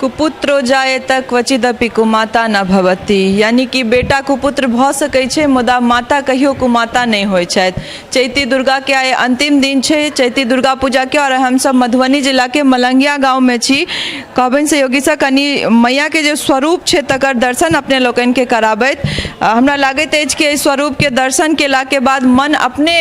कुपुत्रो जायत क्वचिदपि कुमाता न भवति, यानी कि बेटा कुपुत्र भऽ सकै छै मुदा माता कहियो कुमाता नहि होइ छथि। चैती दुर्गाके आइ अन्तिम दिन छै चैती दुर्गा पूजाके, आओर हमसभ मधुबनी जिलाके मलंगिया गाँवमे छी। कहबनि सहयोगीसँ कनि मैयाके जे स्वरूप छै तकर दर्शन अपने लोकनिके कराबैत। हमरा लागैत अछि कि एहि स्वरूपके दर्शन केलाके बाद मन अपने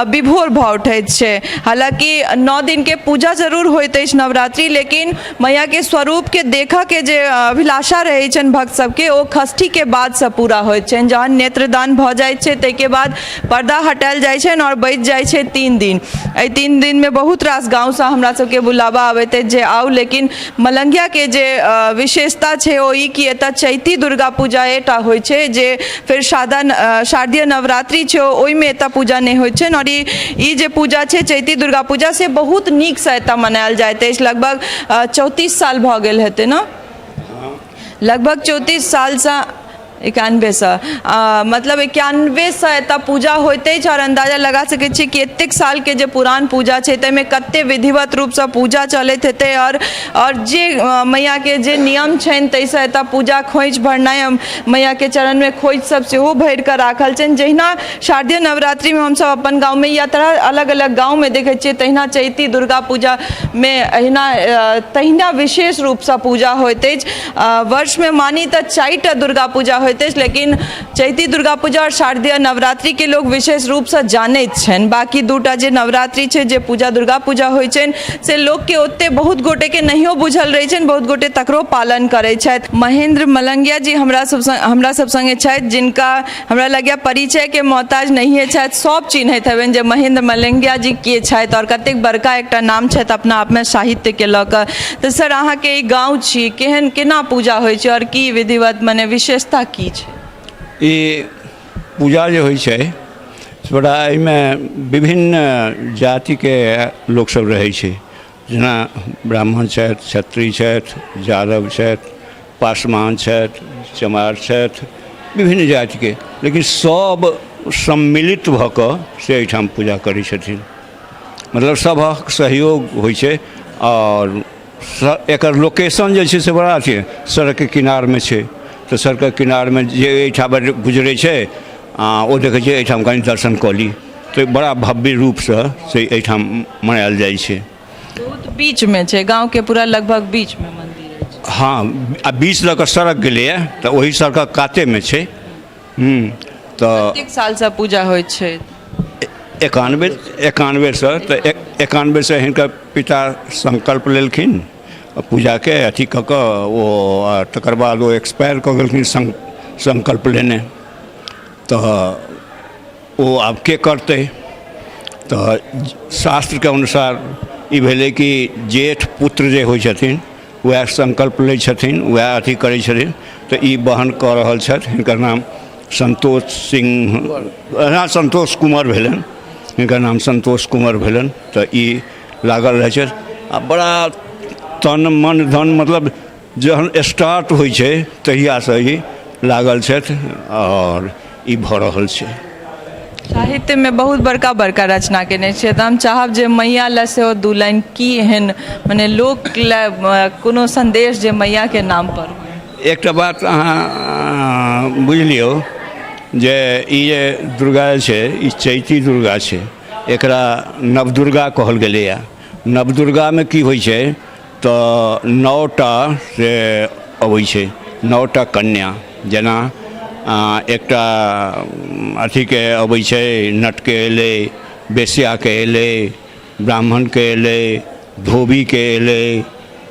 विभोर भऽ उठैत छै। हालाँकि 9 दिनके पूजा जरूर होइत अछि नवरात्रि, लेकिन मैयाके स्वरूपके देखऽके जे अभिलाषा रहै छनि भक्त सबके ओ षष्ठीके बादसँ पूरा होइत छनि। जहन नेत्रदान भऽ जाइत छै ताहिके बाद पर्दा हटायल जाइ छनि आओर बचि जाइ छै 3 दिन। एहि 3 दिनमे बहुत रास गाँवसँ हमरा सबके बुलावा अबैत अछि जे आउ, लेकिन मलंगियाके जे विशेषता छै ओ ई कि एतऽ चैती दुर्गा पूजा एकटा होइ छै, जे फेर शारदीय नवरात्रि छै ओहिमे एतऽ पूजा नहि होइ छनि। आओर ई जे पूजा छै चैती दुर्गा पूजा से बहुत नीकसँ एतऽ मनायल जाइत अछि। लगभग 34 साल भऽ गेल हेतै ने, लगभग 34 सालसँ 91सँ, मतलब 91सँ एतऽ पूजा होइत अछि। आओर अन्दाजा लगा सकै छी कि एतेक सालके जे पुरान पूजा छै ताहिमे कते विधिवत रूपसँ पूजा चलैत हेतै। आओर जे मैयाके जे नियम छनि ताहिसँ एतऽ पूजा खोँइछ भरनाइ, मैयाके चरणमे खोँइछ सब सेहो भरिकऽ राखल छनि। जहिना शारदीय नवरात्रिमे हमसब अपन गाँवमे या तरह अलग अलग गाँवमे देखै छियै, तहिना चैती दुर्गा पूजामे एहिना तहिना विशेष रूपसँ पूजा होइत अछि। वर्षमे मानी तऽ 4टा दुर्गा पूजा होइत अछि, लेकिन चैती दुर्गा पूजा आओर शारदीय नवरात्रिके लोक विशेष रूपसँ जानैत छनि। बाँकी 2टा जे नवरात्रि छै, जे पूजा दुर्गा पूजा होइ छनि, से लोकके ओते बहुत गोटेके नहियो बुझल रहै छनि, बहुत गोटे तकरो पालन करै छथि। महेंद्र मलंगिया जी हमरा सब सङ्गे छथि, जिनका हमरा लगैए परिचयके मोहताज नहिए छथि। सब चिन्हैत हेबनि जे महेंद्र मलंगिया जी के छथि आओर कतेक बड़का एकटा नाम छथि अपना आपमे साहित्यके लऽ कऽ। तऽ सर, अहाँके ई गाँव छी, केहन केना पूजा होइ छै आओर की विधिवत मने विशेषता की छै? ई पूजा जे होइ छै से बड़ा एहिमे विभिन्न जातिके लोकसभ रहै छै, जेना ब्राह्मण छथि, क्षत्रिय छथि, यादव छथि, पासवान छथि, चमार छथि, विभिन्न जातिके, लेकिन सब सम्मिलित भऽ कऽ से एहिठाम पूजा करै छथिन। मतलब सभक सहयोग होइ छै। आओर एकर लोकेशन जे छै से बड़ा अथी सड़कके किनारमे छै, तऽ सड़कके किनारमे जे एहिठाम गुजरै छै ओ देखै छै एहिठाम कनि दर्शन कऽ ली, तऽ बड़ा भव्य रूपसँ से एहिठाम मनायल जाइ छै। बहुत बीचमे छै, गाँवके पूरा लगभग बीचमे मन्दिर अछि। हँ, आ बीच लऽ कऽ सड़क गेलैए तऽ ओहि सड़कक कातेमे छै। तऽ कतेक सालसँ पूजा होइ छै? 91सँ। तऽ 91सँ हिनकर पिता संकल्प लेलखिन पूजाके अथी कऽ कऽ ओ, तकर बाद ओ एक्सपायर कऽ गेलखिन संकल्प लेने, तऽ ओ आब के करतै? तऽ शास्त्रके अनुसार ई भेलै कि जेठ पुत्र जे होइ छथिन वएह संकल्प लै छथिन, वएह अथी करै छथिन। तऽ ई बहन कऽ रहल छथि, हिनकर नाम संतोष सिंह, हँ, संतोष कुमार भेलनि, हिनकर नाम संतोष कुमार भेलनि। तऽ ई लागल रहै छथि आ बड़ा तन मन धन, मतलब जहन स्टार्ट होइ छै तहियासँ ई लागल छथि आओर ई भऽ रहल छै। साहित्यमे बहुत बड़का बड़का रचना केने छियै, तऽ हम चाहब जे मैया लए सेहो 2 लाइन की एहन मने लोक लए कोनो सन्देश जे मैयाके नाम पर होइ। एकटा बात अहाँ बुझि लियौ जे ई जे दुर्गा जे छै ई चैती दुर्गा छै, एकरा नवदुर्गा कहल गेलैए। नवदुर्गामे की होइ छै तऽ 9टा से अबै छै, 9टा कन्या, जेना एकटा अथीके अबै छै, नटके अयलै, वेश्याके अयलै, ब्राह्मणके अयलै, धोबीके अयलै,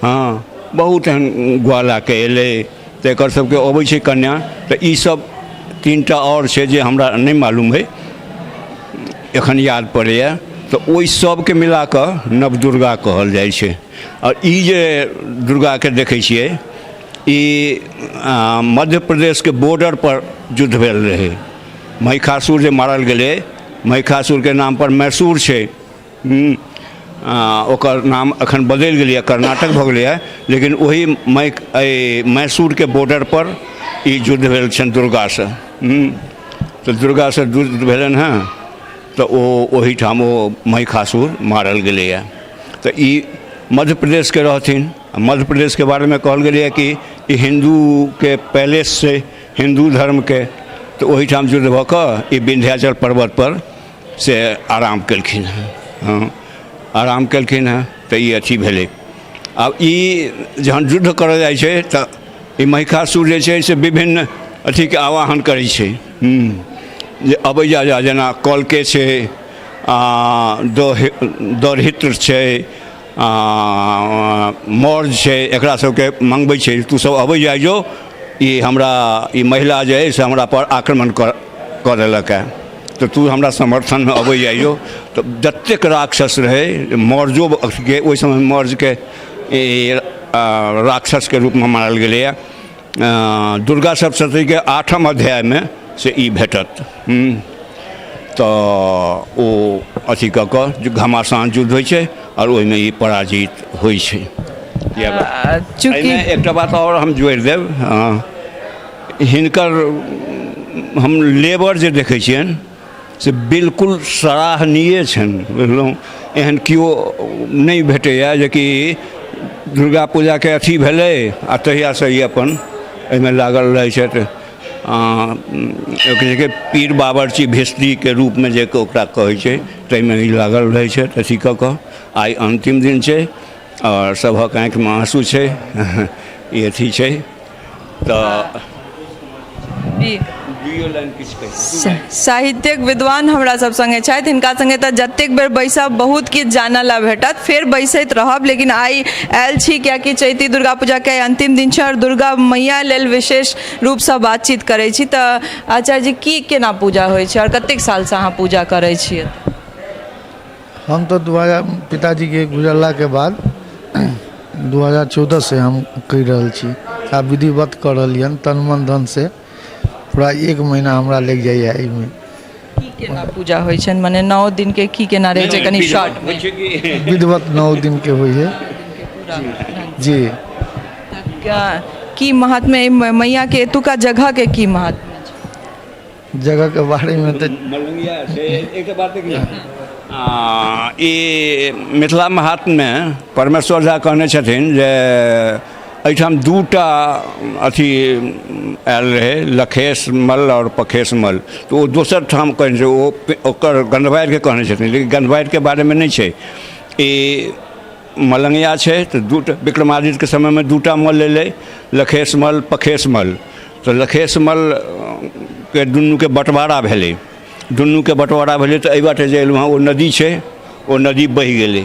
हँ, बहुत एहन ग्वालाके अयलै, तऽ एकर सबके अबै छै कन्या। तऽ ईसब 3टा आओर छै जे हमरा नहि मालूम हइ, एखन याद पड़ैए। तऽ ओहि सबके मिलाकऽ नवदुर्गा कहल जाइ छै। आओर ई जे दुर्गाके देखै छियै ई मध्य प्रदेशके बॉर्डरपर युद्ध भेल रहै, महिषासुर जे मारल गेलै, महिषासुरके नामपर मैसूर छै, ओकर नाम एखन बदलि गेलैए, कर्नाटक भऽ गेलैए, लेकिन ओही मैसूरके बॉर्डरपर ई युद्ध भेल छनि दुर्गासँ। तऽ दुर्गासँ युद्ध भेलनि हँ तऽ ओ ओहिठाम ओ महिषासुर मारल गेलैए। तऽ ई मध्य प्रदेशके रहथिन आ आ मध्य प्रदेशके बारेमे कहल गेलैए कि ई हिन्दूके पैलेस छै, हिन्दू धर्मके, तऽ ओहिठाम युद्ध भऽ कऽ ई विन्ध्याचल पर्वतपर से आराम केलखिन हेँ। हँ, आराम केलखिन हेँ तऽ ई अथी भेलै। आब ई जहन युद्ध करऽ जाइ छै तऽ ई महिषासुर जे छै से विभिन्न अथीके आवाहन करै छै जे अबै जा जा, जेना कलके छै, दौहित्र छै, मौर्य छै, एकरा सबके मँगबै छै तू सब अबै जाइ जो, ई हमरा ई महिला जे अइ से हमरा पर आक्रमण कऽ देलक हँ, तऽ तू हमरा समर्थनमे अबै जाइ जो। तऽ जतेक राक्षस रहै मौर्योके, ओहि समयमे मौर्यके ई राक्षसके रूपमे मानल गेलैए। दुर्गा सप्तशतीके 8म अध्यायमे से ई भेटत। तऽ ओ अथी कऽ कऽ घमासान युद्ध होइ छै आओर ओहिमे ई पराजित होइ छै। इएह बात। चूँकि एहिमे एकटा बात आओर हम जोड़ि देब, हिनकर हम लेबर जे देखै छियनि से बिल्कुल सराहनीय छनि, बुझलहुँ? एहन केओ नहि भेटैए जेकि दुर्गा पूजाके अथी भेलै आ तहियासँ ई अपन एहिमे लागल रहै छथि। जे पीर बावर्ची भिस्तीके रूपमे जे ओकरा कहै छै ताहिमे ई लागल रहै छथि अथी कऽ कऽ। आइ अन्तिम दिन छै आओर सभक आँखिमे आँसू छै, ई अथी छै। तऽ साहित्यक विद्वान हमरा सब सङ्गे छथि, हिनका सङ्गे तऽ जतेक बेर बैसब बहुत किछु जानऽ लए भेटत, फेर बैसैत रहब। लेकिन आइ आयल छी कियाकि चैती दुर्गा पूजाके आइ अन्तिम दिन छै आओर दुर्गा मैया लेल विशेष रूपसँ बातचीत करै छी। तऽ आचार्य जी, की केना पूजा होइ छै आओर कतेक सालसँ अहाँ पूजा करै छियै? हम तऽ 2000 पिताजीके गुजरलाके बाद 2014 से हम करि रहल छी आ विधिवत कऽ रहलियै हन तन मन धन से। पूरा एक महीना हमरा लागि जाइए एहिमे। की केना पूजा होइ छनि, मने 9 दिनके की केना रहै छै, कनि शॉर्टमे? विधिवत 9 दिनके होइ है जी। की महात्म्य एहि मैयाके, एतुका जगहके की महात्म्य छै? जगहके बारेमे तऽ मलंगिया छै। एकटा बात देखियौ, ई मिथिला महात्म्यमे परमेश्वर झा कहने छथिन जे एहिठाम दूटा अथी आयल रहै, लखेश मल्ल आओर पखेश मल्ल। तऽ ओ दोसर ठाम कहने छै, ओ ओकर गन्धवारिके कहने छथिन, लेकिन गन्धवारिके बारेमे नहि छै। ई मलंगिया छै तऽ दूटा विक्रमादित्यके समयमे दूटा मल्ल एलै, लखेश मल्ल, पखेश मल्ल। तऽ लखेश मल्लके दुनूके बँटवारा भेलै, दुनूके बँटवारा भेलै तऽ एहि बाटे जे एलहुँ हँ ओ नदी छै, ओ नदी बहि गेलै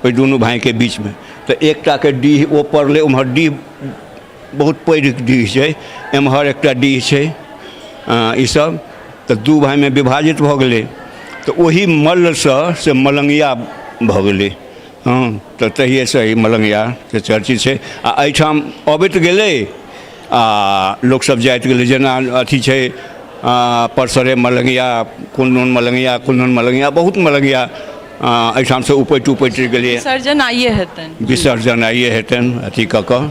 ओहि दुनू भाइके बीचमे। तऽ एकटाके डीह ओ पड़लै ओम्हर, डीह बहुत पैघ डीह छै, एम्हर एकटा डीह छै, ईसब तऽ दू भाइमे विभाजित भऽ गेलै। तऽ ओही मल्लसँ से मलंगिया भऽ गेलै। हँ, तऽ तहिएसँ ई मलंगियाके चर्चित छै आ एहिठाम अबैत गेलै आ लोकसब जाइत गेलै। जेना अथी छै परसरे मलंगिया, कुनदन मलंगिया, कुनदन मलंगिया, बहुत मलंगिया एहिठामसँ उपटि उपटि गेलै। विसर्जन आइए हेतनि? विसर्जन आइए हेतनि अथी कऽ कऽ।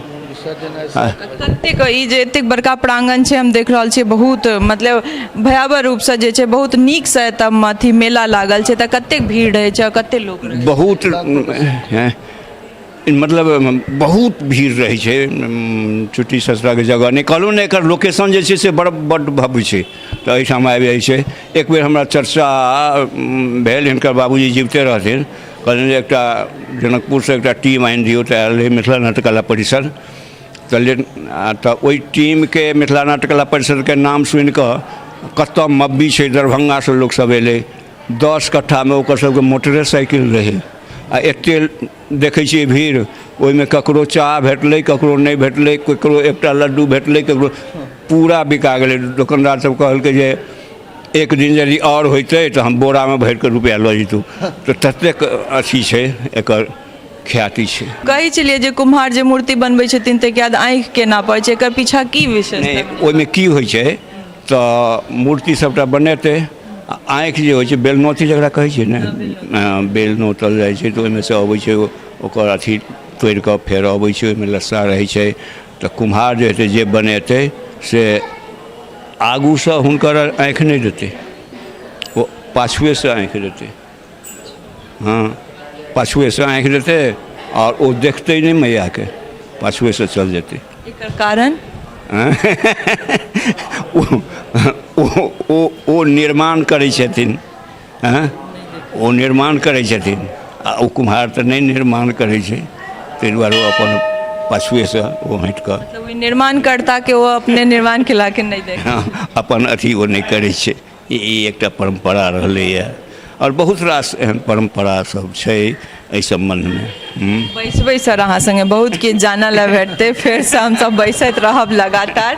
कतेक ई जे एतेक बड़का प्रांगण छै, हम देख रहल छियै बहुत मतलब भयावह रूपसँ जे छै बहुत नीकसँ एतऽ अथी मेला लागल छै, तऽ कतेक भीड़ रहै छै आओर कतेक लोक रहै छै? बहुत, मतलब बहुत भीड़ रहै छै। चुट्टी ससुराके जगह नहि कहलहुँ ने, एकर लोकेशन जे छै से बड़ बड्ड भव्य छै, तऽ एहिठाम आबि जाइ छै। एक बेर हमरा चर्चा भेल, हिनकर बाबूजी जीविते रहथिन, कहलनि जे एकटा जनकपुरसँ एकटा टीम आनि दियौ। तऽ आयल रहै मिथिला नाट्यकला परिषद, तऽ तऽ ओहि टीमके मिथिला नाट्यकला परिषदके नाम सुनिकऽ कतऽ मब्बी छै, दरभङ्गासँ लोकसभ अयलै। 10 कट्ठामे ओकर सबके मोटरे साइकिल रहै आ एतेक देखै छियै भीड़, ओहिमे ककरो चाह भेटलै, ककरो नहि भेटलै, ककरो एकटा लड्डू भेटलै, ककरो पूरा बिका गेलै। दोकानदार सब कहलकै जे एक दिन यदि आओर होइतै तऽ हम बोरामे भरिकऽ रुपैआ लऽ जैतहुँ। तऽ ततेक अथी छै, एकर ख्याति छै। कहै छलियै जे कुम्हार जे मूर्ति बनबै छथिन ताहिके बाद आँखि केना पड़ै छै, एकर पीछा की विशेषता? नहि, ओहिमे की होइ छै तऽ मूर्ति सबटा बनेतै आ आँखि जे होइ छै, बेलनौती जकरा कहै छै ने, बेल नोतल जाइ छै तऽ ओहिमे से अबै छै, ओकर अथी तोड़ि कऽ फेर अबै छै, ओहिमे लस्सा रहै छै। तऽ कुम्हार जे हेतै जे बनेतै से आगूसँ हुनकर आँखि नहि देतै, ओ पाछुएसँ आँखि देतै। हँ, पाछुएसँ आँखि देतै। आओर ओ देखतै नहि मैयाके, पाछुएसँ चल जेतै। एकर कारण? ओ ओ ओ निर्माण करै छथिन, हँ, ओ निर्माण करै छथिन आ ओ कुम्हार तऽ नहि निर्माण करै छै, ताहि दुआरे ओ अपन पाछुएसँ ओ हटि कऽ, मतलब ओहि निर्माणकर्ताके ओ अपने निर्माण केलाके नहि देख, अपन अथी ओ नहि करै छै। ई एकटा परम्परा रहलैए आओर बहुत रास एहन परम्परा सब छै एहि सम्बन्धमे। बैसबै सर अहाँ सङ्गे, बहुत किछु जानऽ लए भेटतै, फेरसँ हमसब बैसैत रहब लगातार।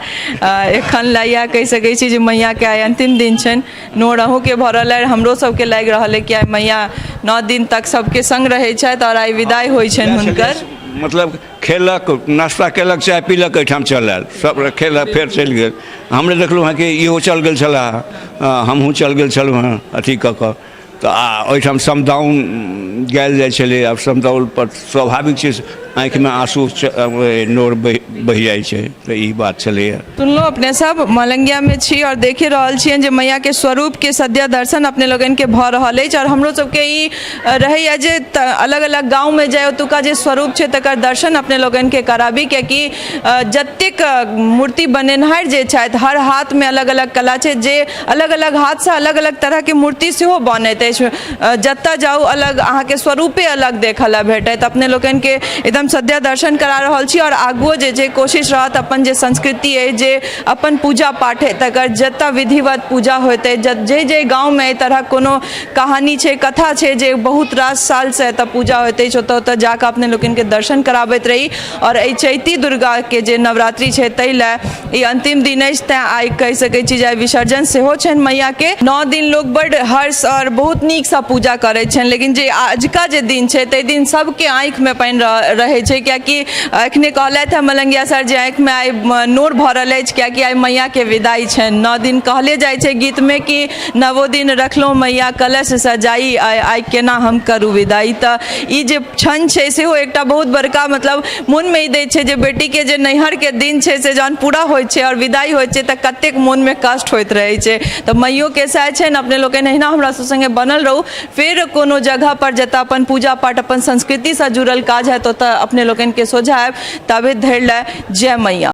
एखन लए इएह कहि सकै छी जे मैयाके आइ अन्तिम दिन छनि। नोर अहूँके भरल अइ, हमरो सबके लागि रहल अइ कि आइ मैया 9 दिन तक सबके सङ्ग रहै छथि आओर आइ विदाइ होइ छनि हुनकर। मतलब खेलक, नाश्ता केलक, चाय पीलक, एहिठाम चल आयल, सब खेलक, फेर चलि गेल। हमरे देखलहुँ हँ कि इहो चल गेल छलाह, हमहूँ चल गेल छलहुँ हँ अथी कऽ कऽ तऽ। आ ओहिठाम समदाउन गायल जाइ छलै। आब समदाउनपर स्वाभाविक छै आँखिमे आँसू नोर बहि जाइ छै, तऽ ई बात छलैए। सुनलहुँ अपने सब, मलंगियामे छी आओर देखि रहल छियनि जे मैयाके स्वरूपके सद्य दर्शन अपने लोकनिके भऽ रहल अछि। आओर हमरो सबके ई रहैए जे अलग अलग गाँवमे जाय, ओतुका जे स्वरूप छै तकर दर्शन अपने लोकनिके कराबी, कियाकि जतेक मूर्ति बनेनहार जे छथि, हर हाथमे अलग अलग कला छै, जे अलग अलग हाथसँ अलग अलग तरहके मूर्ति सेहो बनैत अछि। जतऽ जाउ अलग अहाँके स्वरूपे अलग देखऽ लए भेटत। अपने लोकनिके एकदम सद्य दर्शन करा रहल छी आओर आगुओ जे छै कोशिश रहत अपन जे संस्कृति अछि, जे अपन पूजा पाठ अछि, तकर जतऽ विधिवत पूजा होइत अछि, जाहि जाहि गाँवमे एहि तरहक कोनो कहानी छै, कथा छै, जे बहुत रास सालसँ एतऽ पूजा होइत अछि, ओतऽ ओतऽ जाकऽ अपने लोकनिके दर्शन कराबैत रही। आओर एहि चैती दुर्गाके जे नवरात्रि छै ताहि लए ई अन्तिम दिन अछि, तैँ आइ कहि सकै छी जे आइ विसर्जन सेहो छनि मैयाके। 9 दिन लोक बड्ड हर्ष आओर बहुत नीकसँ पूजा करै छनि, लेकिन जे आजुका जे दिन छै ताहि दिन सबके आँखिमे पानि रहै छै, कियाकि एखने कहलथि हँ मलंगिया सर जे आँखिमे आइ नोर भरल अछि, कियाकि आइ मैयाके विदाई छनि। 9 दिन कहले जाइ छै गीतमे कि नवो दिन रखलहुँ मैया कलश सजाई, आइ केना हम करू विदाई। तऽ ई जे क्षण छै सेहो एकटा बहुत बड़का मतलब मोनमे ई दै छै जे बेटीके जे नैहरके दिन छै से जहन पूरा होइ छै आओर विदाई होइ छै तऽ कतेक मोनमे कष्ट होइत रहै छै। तऽ मैयोके सएह छनि। अपने लोकनि एहिना हमरा सब सङ्गे बनल रहू, फेर कोनो जगहपर जतऽ अपन पूजा पाठ अपन संस्कृतिसँ जुड़ल काज हैत ओतऽ अपने लोकनिके सोझा आयब। ताबे धरि लए जय मैया।